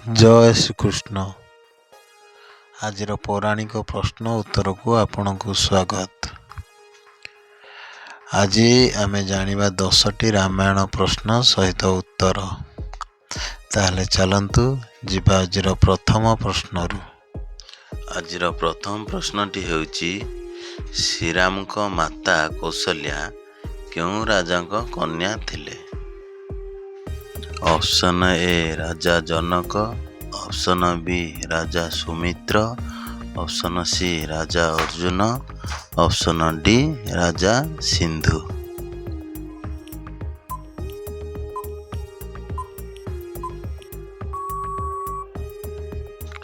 ଜୟ ଶ୍ରୀକୃଷ୍ଣ। ଆଜିର ପୌରାଣିକ ପ୍ରଶ୍ନ ଉତ୍ତରକୁ ଆପଣଙ୍କୁ ସ୍ୱାଗତ। ଆଜି ଆମେ ଜାଣିବା 10ଟି ରାମାୟଣ ପ୍ରଶ୍ନ ସହିତ ଉତ୍ତର। ତାହେଲେ ଚାଲନ୍ତୁ ଯିବା ଆଜିର ପ୍ରଥମ ପ୍ରଶ୍ନରୁ। ଆଜିର ପ୍ରଥମ ପ୍ରଶ୍ନଟି ହେଉଛି, ଶ୍ରୀରାମଙ୍କ ମାତା କୌଶଲ୍ୟା କେଉଁ ରାଜାଙ୍କ କନ୍ୟା ଥିଲେ? ଅପସନ୍ ଏ ରାଜା ଜନକ, ଅପସନ୍ ବି ରାଜା ସୁମିତ୍ର, ଅପସନ୍ ସି ରାଜା ଅର୍ଜୁନ, ଅପସନ୍ ଡି ରାଜା ସିନ୍ଧୁ।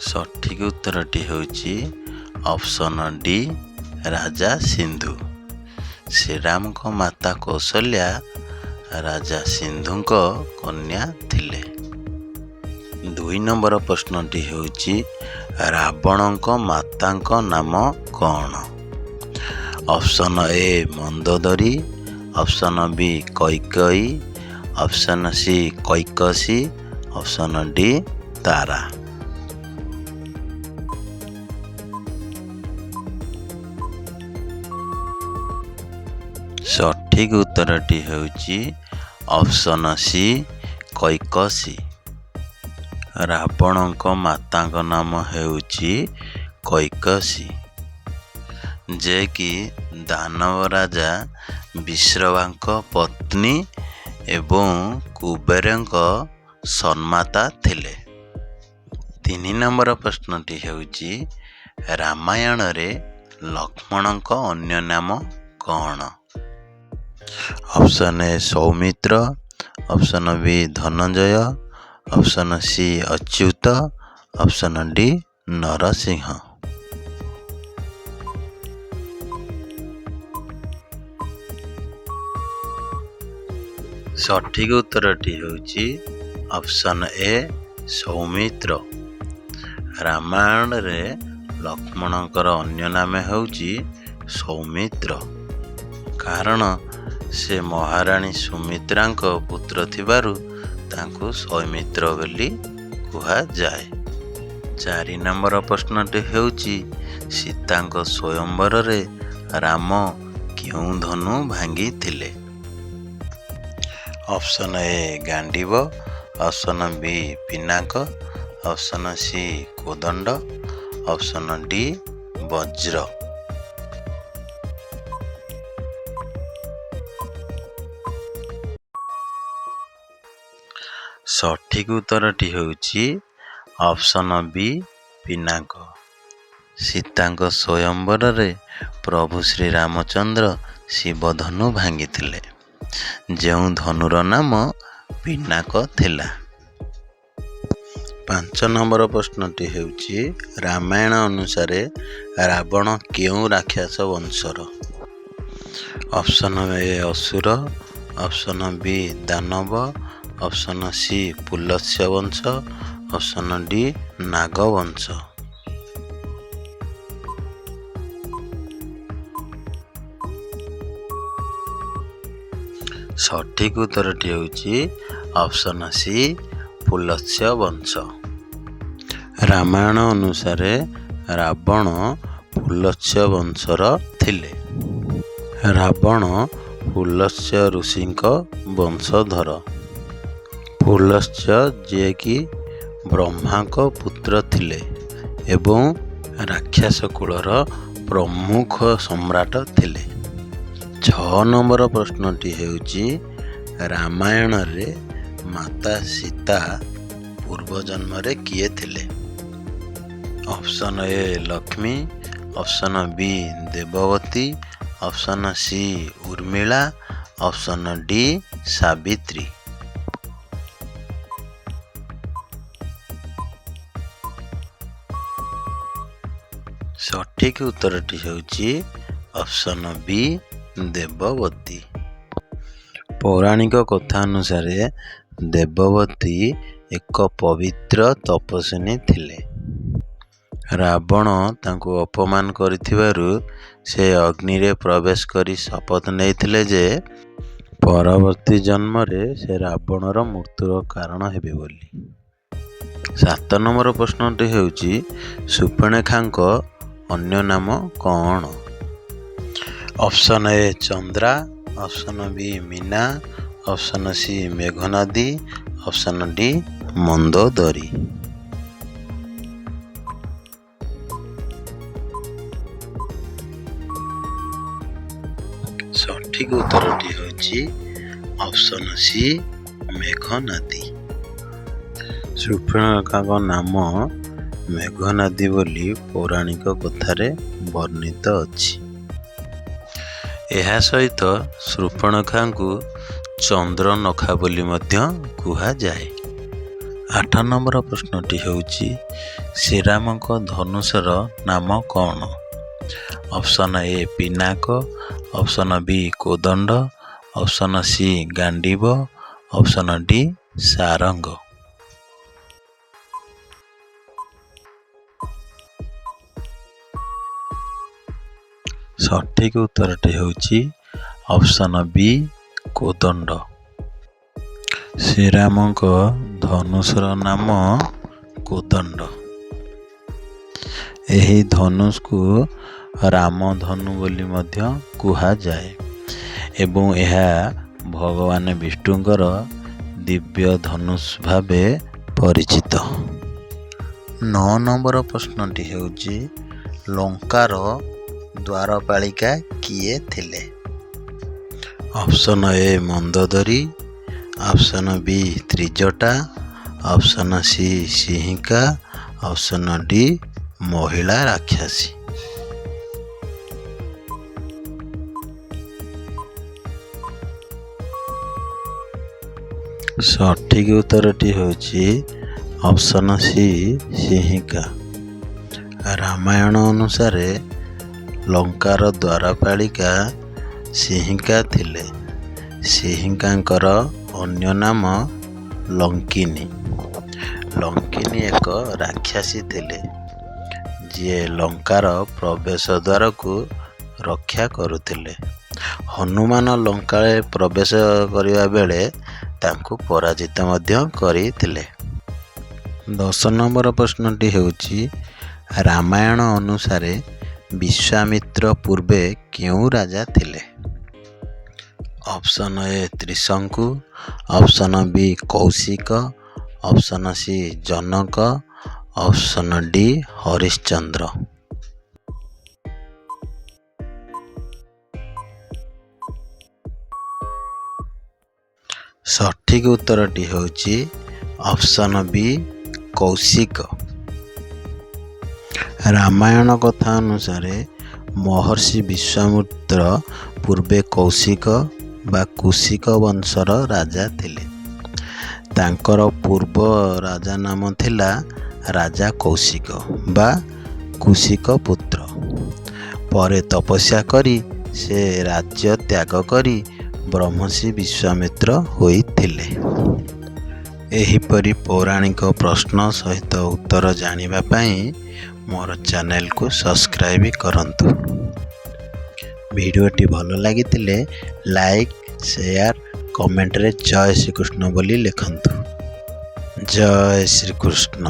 ସଠିକ୍ ଉତ୍ତରଟି ହେଉଛି ଅପସନ୍ ଡି ରାଜା ସିନ୍ଧୁ। ଶ୍ରୀରାମଙ୍କ ମାତା କୌଶଲ୍ୟା ରାଜା ସିନ୍ଧୁଙ୍କ କନ୍ୟା ଥିଲେ। 2 ନମ୍ବର ପ୍ରଶ୍ନଟି ହେଉଛି, ରାବଣଙ୍କ ମାତାଙ୍କ ନାମ କ'ଣ? Option A Mandodari, option B Kaikeyi, option C Kaikesi, option D Tara. ସଠିକ୍ ଉତ୍ତରଟି ହେଉଛି ଅପସନ୍ ସି କୈକସୀ। ରାବଣଙ୍କ ମାତାଙ୍କ ନାମ ହେଉଛି କୈକସୀ, ଯେ କି ଦାନବ ରାଜା ବିଶ୍ରବାଙ୍କ ପତ୍ନୀ ଏବଂ କୁବେରଙ୍କ ସନ୍ମାତା ଥିଲେ। 3 ନମ୍ବର ପ୍ରଶ୍ନଟି ହେଉଛି, ରାମାୟଣରେ ଲକ୍ଷ୍ମଣଙ୍କ ଅନ୍ୟ ନାମ କ'ଣ? Option A Soumitra, option B Dhananjay, option C Achyut, option D Narasimha. ସଠିକ୍ ଉତ୍ତରଟି ହେଉଛି ଅପସନ୍ ଏ ସୌମିତ୍ର। ରାମାୟଣରେ ଲକ୍ଷ୍ମଣଙ୍କର ଅନ୍ୟ ନାମ ହେଉଛି ସୌମିତ୍ର, କାରଣ ସେ ମହାରାଣୀ ସୁମିତ୍ରାଙ୍କ ପୁତ୍ର ଥିବାରୁ ତାଙ୍କୁ ସୌମିତ୍ର ବୋଲି କୁହାଯାଏ। 4 ନମ୍ବର ପ୍ରଶ୍ନଟି ହେଉଛି, ସୀତାଙ୍କ ସ୍ୱୟଂବରରେ ରାମ କେଉଁ ଧନୁ ଭାଙ୍ଗିଥିଲେ? Option A Gandiva, option B Pinaka, option C Kodanda, option D Vajra. ସଠିକ୍ ଉତ୍ତରଟି ହେଉଛି ଅପସନ୍ ବି ପିନାକ। ସୀତାଙ୍କ ସ୍ୱୟଂବରରେ ପ୍ରଭୁ ଶ୍ରୀରାମଚନ୍ଦ୍ର ଶିବଧନୁ ଭାଙ୍ଗିଥିଲେ, ଯେଉଁ ଧନୁର ନାମ ପିନାକ ଥିଲା। 5 ନମ୍ବର ପ୍ରଶ୍ନଟି ହେଉଛି, ରାମାୟଣ ଅନୁସାରେ ରାବଣ କେଉଁ ରାକ୍ଷସ ବଂଶର? ଅପସନ୍ ଏ ଅସୁର, ଅପସନ୍ ବି ଦାନବ, ଅପସନ୍ ସି ପୁଲସ୍ତ୍ୟ ବଂଶ, ଅପସନ୍ ଡି ନାଗବଂଶ। ସଠିକ୍ ଉତ୍ତରଟି ହେଉଛି ଅପସନ୍ ସି ପୁଲସ୍ତ୍ୟ ବଂଶ। ରାମାୟଣ ଅନୁସାରେ ରାବଣ ପୁଲସ୍ତ୍ୟ ବଂଶର ଥିଲେ। ରାବଣ ପୁଲସ୍ତ୍ୟ ଋଷିଙ୍କ ବଂଶଧର। ପୁଲସ୍ତ୍ୟ, ଯିଏକି ବ୍ରହ୍ମାଙ୍କ ପୁତ୍ର ଥିଲେ ଏବଂ ରାକ୍ଷସ କୁଳର ପ୍ରମୁଖ ସମ୍ରାଟ ଥିଲେ। 6 ନମ୍ବର ପ୍ରଶ୍ନଟି ହେଉଛି, ରାମାୟଣରେ ମାତା ସୀତା ପୂର୍ବଜନ୍ମରେ କିଏ ଥିଲେ? Option A Lakshmi, option B Debabati, option C Urmila, option D Savitri. ସଠିକ୍ ଉତ୍ତରଟି ହେଉଛି ଅପସନ୍ ବି ଦେବବତୀ। ପୌରାଣିକ କଥା ଅନୁସାରେ ଦେବବତୀ ଏକ ପବିତ୍ର ତପସ୍ୱିନୀ ଥିଲେ। ରାବଣ ତାଙ୍କୁ ଅପମାନ କରିଥିବାରୁ ସେ ଅଗ୍ନିରେ ପ୍ରବେଶ କରି ଶପଥ ନେଇଥିଲେ ଯେ ପରବର୍ତ୍ତୀ ଜନ୍ମରେ ସେ ରାବଣର ମୃତ୍ୟୁର କାରଣ ହେବେ ବୋଲି। 7 ନମ୍ବର ପ୍ରଶ୍ନଟି ହେଉଛି, ଶୂର୍ପଣଖାଙ୍କ ଅନ୍ୟ ନାମ କ'ଣ? Option A Chandra, option B Meena, option C Meghnadi, option D Mandodari. ସଠିକ୍ ଉତ୍ତରଟି ହେଉଛି ଅପସନ୍ ସି ମେଘନାଦୀ। ଶୂର୍ପଣଖାଙ୍କ ନାମ ମେଘନାଦୀ ବୋଲି ପୌରାଣିକ କଥାରେ ବର୍ଣ୍ଣିତ ଅଛି। ଏହା ସହିତ ଶୂର୍ପଣଖାଙ୍କୁ ଚନ୍ଦ୍ରନଖା ବୋଲି ମଧ୍ୟ କୁହାଯାଏ। 8 ନମ୍ବର ପ୍ରଶ୍ନଟି ହେଉଛି, ଶ୍ରୀରାମଙ୍କ ଧନୁଷର ନାମ କ'ଣ? Option A Pinaka, option B Kodanda, option C Gandiva, option D Sarang. ସଠିକ୍ ଉତ୍ତରଟି ହେଉଛି ଅପସନ୍ ବି କୋଦଣ୍ଡ। ଶ୍ରୀରାମଙ୍କ ଧନୁଷର ନାମ କୋଦଣ୍ଡ। ଏହି ଧନୁଷକୁ ରାମଧନୁ ବୋଲି ମଧ୍ୟ କୁହାଯାଏ ଏବଂ ଏହା ଭଗବାନ ବିଷ୍ଣୁଙ୍କର ଦିବ୍ୟ ଧନୁଷ ଭାବେ ପରିଚିତ। 9 ନମ୍ବର ପ୍ରଶ୍ନଟି ହେଉଛି, ଲଙ୍କାର ଦ୍ୱାରପାଳିକା କିଏ ଥିଲେ? Option A Mandodari, option B Trijata, option C Simhika, option D ମହିଳା ରାକ୍ଷସୀ। ସଠିକ୍ ଉତ୍ତରଟି ହେଉଛି ଅପସନ୍ ସି ସିଂହିକା। ରାମାୟଣ ଅନୁସାରେ ଲଙ୍କାର ଦ୍ୱାରପାଳିକା ସିଂହିକା ଥିଲେ। ସିଂହିକାଙ୍କର ଅନ୍ୟ ନାମ ଲଙ୍କିନୀ। ଲଙ୍କିନୀ ଏକ ରାକ୍ଷସୀ ଥିଲେ, ଯିଏ ଲଙ୍କାର ପ୍ରବେଶ ଦ୍ୱାରକୁ ରକ୍ଷା କରୁଥିଲେ। ହନୁମାନ ଲଙ୍କାରେ ପ୍ରବେଶ କରିବା ବେଳେ ତାଙ୍କୁ ପରାଜିତ ମଧ୍ୟ କରିଥିଲେ। 10 ନମ୍ବର ପ୍ରଶ୍ନଟି ହେଉଛି, ରାମାୟଣ ଅନୁସାରେ ବିଶ୍ୱାମିତ୍ର ପୂର୍ବେ କେଉଁ ରାଜା ଥିଲେ? Option A Trishanku, option B Kaushik, option C Janak, option D Harishchandra. ସଠିକ୍ ଉତ୍ତରଟି ହେଉଛି ଅପସନ୍ ବି କୌଶିକ। ରାମାୟଣ କଥା ଅନୁସାରେ ମହର୍ଷି ବିଶ୍ୱାମିତ୍ର ପୂର୍ବେ କୌଶିକ ବା କୁଶିକ ବଂଶର ରାଜା ଥିଲେ। ତାଙ୍କର ପୂର୍ବ ରାଜା ନାମ ଥିଲା ରାଜା କୌଶିକ ବା କୁଶିକ ପୁତ୍ର। ପରେ ତପସ୍ୟା କରି ସେ ରାଜ୍ୟ ତ୍ୟାଗ କରି ବ୍ରହ୍ମର୍ଷି ବିଶ୍ୱାମିତ୍ର ହୋଇଥିଲେ। ଏହିପରି ପୌରାଣିକ ପ୍ରଶ୍ନ ସହିତ ଉତ୍ତର ଜାଣିବା ପାଇଁ ମୋର ଚ୍ୟାନେଲକୁ ସବସ୍କ୍ରାଇବ୍ କରନ୍ତୁ। ଭିଡ଼ିଓଟି ଭଲ ଲାଗିଥିଲେ ଲାଇକ୍, ସେୟାର, କମେଣ୍ଟରେ ଜୟ ଶ୍ରୀକୃଷ୍ଣ ବୋଲି ଲେଖନ୍ତୁ। ଜୟ ଶ୍ରୀକୃଷ୍ଣ।